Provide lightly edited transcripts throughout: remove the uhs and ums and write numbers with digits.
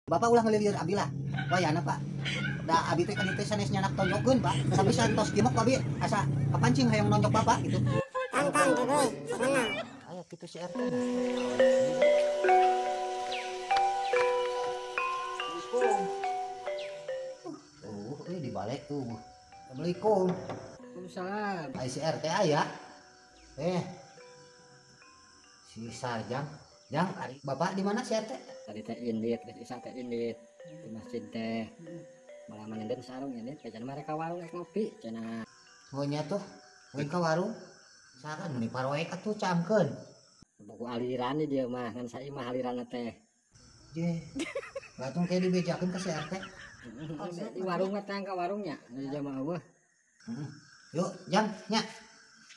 Bapak ulah ngelilieur abi lah. Wayana Pak. Da abi teh ka dieu teh sanes nyanak tonjokeun Pak. Tapi santos gimok abi asa kapancing hayang nonjok Bapak gitu. Tonton dulu, senang. Aya kitu si RT. Oh, ini dibalik tuh. Assalamualaikum. Waalaikumsalam. Ai si RT aya. Si Sarjang. Jang, ari Bapak di mana si RT? Tadi teh indit, geus isa teh indit di masjid teh. Malah manenden sarung indit, cenah mereka warung rek ngopi cenah. Oh nya tuh, euy ka warung. Sakan meni paroek atuh camkeun. Buku aliran di dieu mah, ngan saimah aliranna teh. Je. Langsung kayak dibejakeun ka si RT. Di warung mah teh ka warungnya, di jamaah eueuh. Yuk, Jang, nya.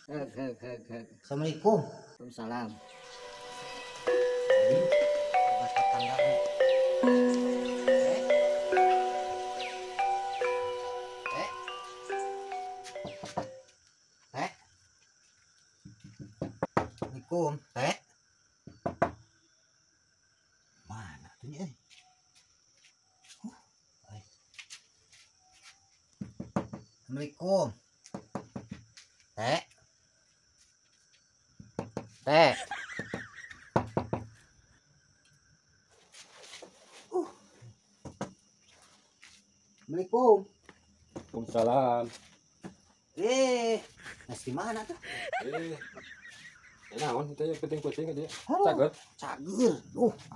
Heug heug heug heug. Assalamualaikum. Waalaikumsalam. Assalamualaikum, Teh. Mana tuh nya? Assalamualaikum. Teh. Teh. Assalamualaikum. Waalaikumsalam. Nasi mana tuh? Naon itu ya penting-penting aja. Cager. Cager.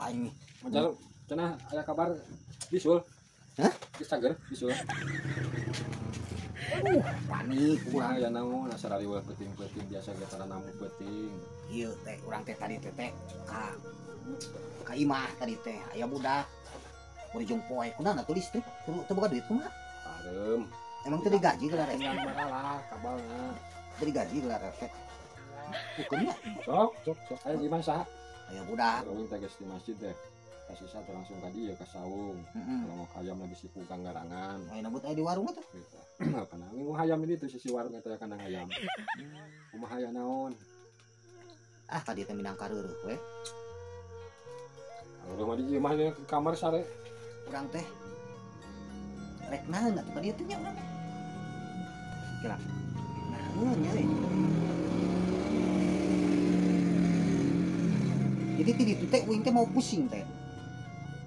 Aing. Macam cenah aya kabar bisul. Hah? Cager bisul. Panik urang aya naon asa rariweuh penting-penting biasa ge tara namu penting. Ieu teh urang teh tadi teh ka imah tadi teh aya budak. Ujung poe kunaon atuh listrik teu boga duit kumaha? Pareum. Emang teu digaji gelar rek? Malah kabalna. Teu digaji gelar rek. Hukumnya? Sok, sok, sok. Aya di mana saha? Aya budak. Urang teh geus di masjid teh. Kasih satu langsung ka dieu ka saung. Kalau mau hayam lagi siku kanggarangan. Aya nabut aya di warung atuh. Apa nang hayam ini tuh sisi warung eta kandang hayam. Kumaha aya naon? Ah, tadi teh minang kareureut we. Urang mah di ieu mah ke kamar sare. Urang teh rek naon atuh ka dieu teh nya urang teh. Kira. Naon nya we. Jadi ti ditu teh uing teh mau pusing teh.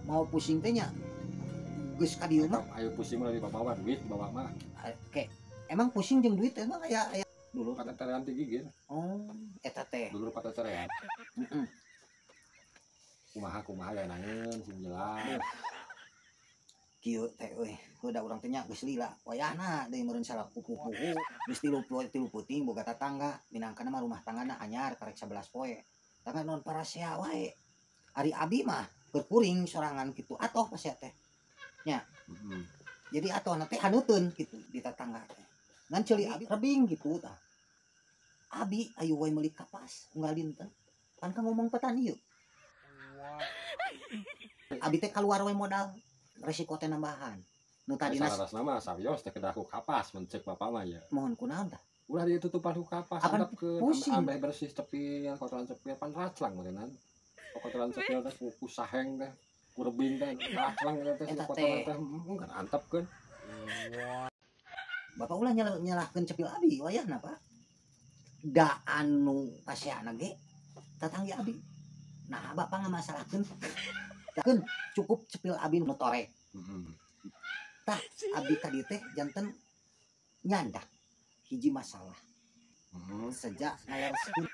Mau pusing teh nya geus ka dieu mah. Ayo pusing mah dibawa duit bawa mah. Oke. Emang pusing jeung duit emang aya aya dulur pataterean ti gigir. Oh, eta teh. Dulur pataterean. Heeh. Kumaha kumaha ya nangeun sing jelas. Kieu teh euy, udah urang teh nya geus lila. Wayahna deui meureun salah pupu-pupu. Geus tilu poe tilu peuting boga tatangga, minangkana mah rumah tanggana anyar karek 11 poe. Tangga non parasea wae. Ari abi mah keur kuring sorangan kitu atoh pasea teh. Nya. Jadi atohna teh haneuteun kitu di tatangga teh. Ngan ceuli abi rebing kitu tah. Abi ayu wae meuli kapas unggal dinten. Pan ka ngomong petani yeuh. Abi teh kaluar wae modal. Resiko teh nambahan. Nu tadina salarasna mah sawios teh kedah ku kapas mencek bapak mah ya. Mohon kunaon tah? Ulah ditutupan ku kapas antepkeun ambeh bersih cepil, kotoran cepil pan raclang meureunnan. Kotoran cepil teh ku saheng teh, ku rebing teh raclang teh kotoran teh kan antepkeun. Bapak ulah nyalahkeun cepil abi wayahna Pak. Da anu paseana ge tatanggi abi. Nah, bapak ngamasalahkeun. Keun cukup cepil abi nu torek. Tah abi tadi teh janten nyandak hiji masalah. Sejak ngalereskeun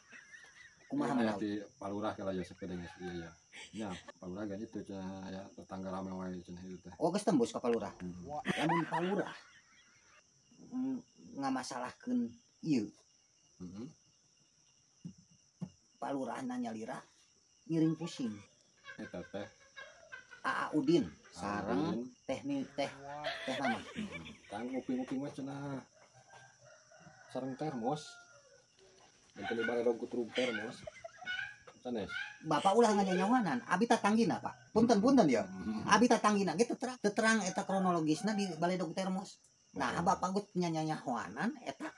kumaha manawi di palurah kala ya sakedeung geus ieu ya. Nya palurah ge itu cenah aya tetangga rame wae cenah itu teh. Oh geus tembus ka palurah. Lamun palurah ngamasalahkeun ieu. Palurah nanya lira ngiring pusing. Eta teh Aa Udin sareng teh teh teh mama. Tang nguping-nguping mah cenah sareng termos. Benten dibaredog ku truk termos. Sanes. Bapak ulah nganyanyawanan, abi tatanggina, Pak. Punten-punten ya. Abi tatanggina ge terang eta kronologisna di baledog termos. Nah, bapak geus nyanyanyawanan eta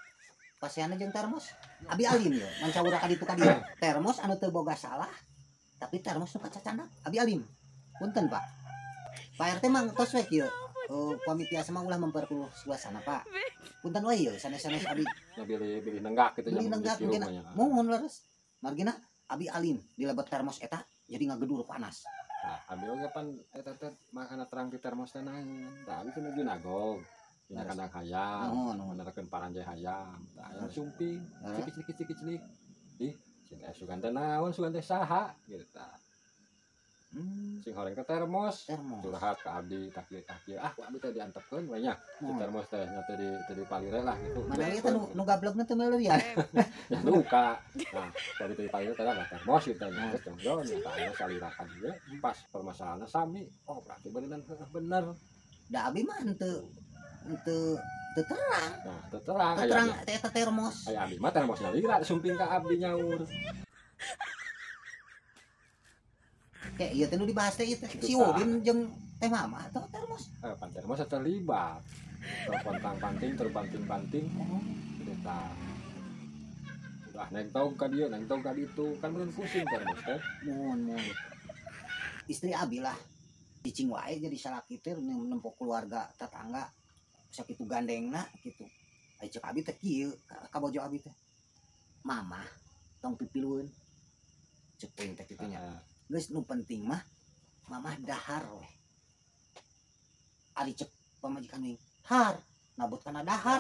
paseana jeung termos. Abi alim ya, mancawura ka ditu ka dieu. Termos anu teu boga salah, tapi termos nu kacacandak. Abi alim. Punten, Pak. Pak RT mah tos we kieu. Pami tiasa mah ulah memperkeruh suasana Pak. Punten we ieu sanes-sanes abi. Ya bilih nenggak kitu nya. Bilih nenggak mungkin mohon leres. Margina abi alin di lebet termos eta jadi ngagedur panas. Nah, abi oge pan eta teh makana terang di termos teh naon. Tah abi teh nuju nagog. Dina kandang hayam, menerkeun paranjai hayam. Tah hayam sumping, cik-cik. Ih, sing sugan teh naon, sugan teh saha gitu tah. Sing horeng teh termos. Curhat ka abdi tah kieu. Ah, ku abdi teh diantepkeun we nya. Si termos teh nya teh di palire lah gitu. Mana ieu teh nu gablegna teh meuleuyan. Ya luka. Nah, ku abdi teh di palire teh lah termos gitu nya. Geus jongjon nya tah aya salirakan ieu pas permasalahanna sami. Oh, berarti bener. Da abi mah henteu terang. Nah, teu terang. Teu terang eta termos. Aya abdi mah termos lira sumping ka abdi nyaur. Kayak ieu teh nu dibahas teh ieu teh si Udin jeung teh Mama atau termos. Pan termos terlibat. Terpontang-panting, terbanting-banting. Gitu tah. Udah nengtong ka dieu, nengtong ka ditu, kan meureun pusing termos teh. Mun. Istri abi lah. Cicing wae jadi salaki teh nempo keluarga tetangga sakitu gandengna gitu. Ai ceuk abi teh kieu ka bojo abi teh. Mama tong pipilueun. Ceuk teh kitu nya. Geus nu penting mah mamah dahar weh. Ari cek pamajikan wing har nabut kana dahar.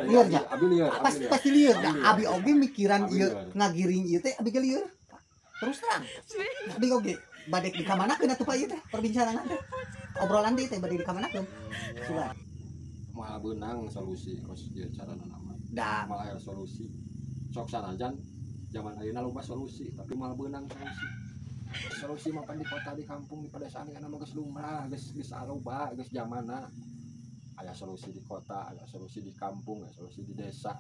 Lieur nya. Abi lieur. Pasti lieur dah. Abi oge mikiran ieu ngagiring ieu teh abi ge lieur. Terus terang. Abi oge bade di kamanakeun atuh Pak ieu teh perbincangan teh. Obrolan teh bade di kamanakeun. Sugan. Moal beunang solusi kos ieu carana mah. Da moal aya solusi. Sok sanajan zaman ayeuna loba solusi tapi moal beunang solusi. Solusi mah pan di kota di kampung di pedesaan kana mah geus lumrah, geus aloba, geus zamanna. Aya solusi di kota, aya solusi di kampung, aya solusi di desa.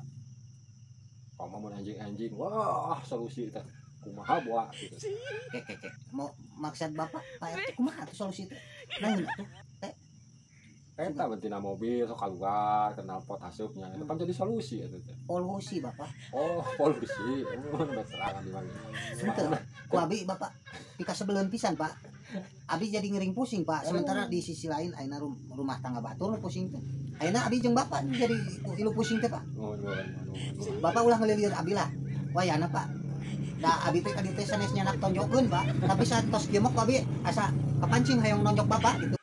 Komo mun anjing-anjing, wah solusi teh kumaha boa gitu. Kek. Mau maksud Bapak Pak RT kumaha tuh solusi teh? Naon atuh teh? Eta bentina mobil sok kaluar knalpot haseupnya itu kan jadi solusi eta teh. Polusi Bapak. Oh, polusi. Oh, terang abi mah. Henteu. Ku abi Bapak pikasebeleun pisan, Pak. Abi jadi ngering pusing, Pak. Sementara di sisi lain ayeuna rumah tangga batur nu pusing teh. Ayeuna abi jeung Bapak jadi ilu pusing teh, Pak. Bapak ulah ngelilieur abi lah. Wayana, Pak. Da abi teh ka dieu teh sanes nyanak tonjokeun, Pak. Tapi saat tos kieu mah ku abi asa kapancing hayang nonjok Bapak gitu.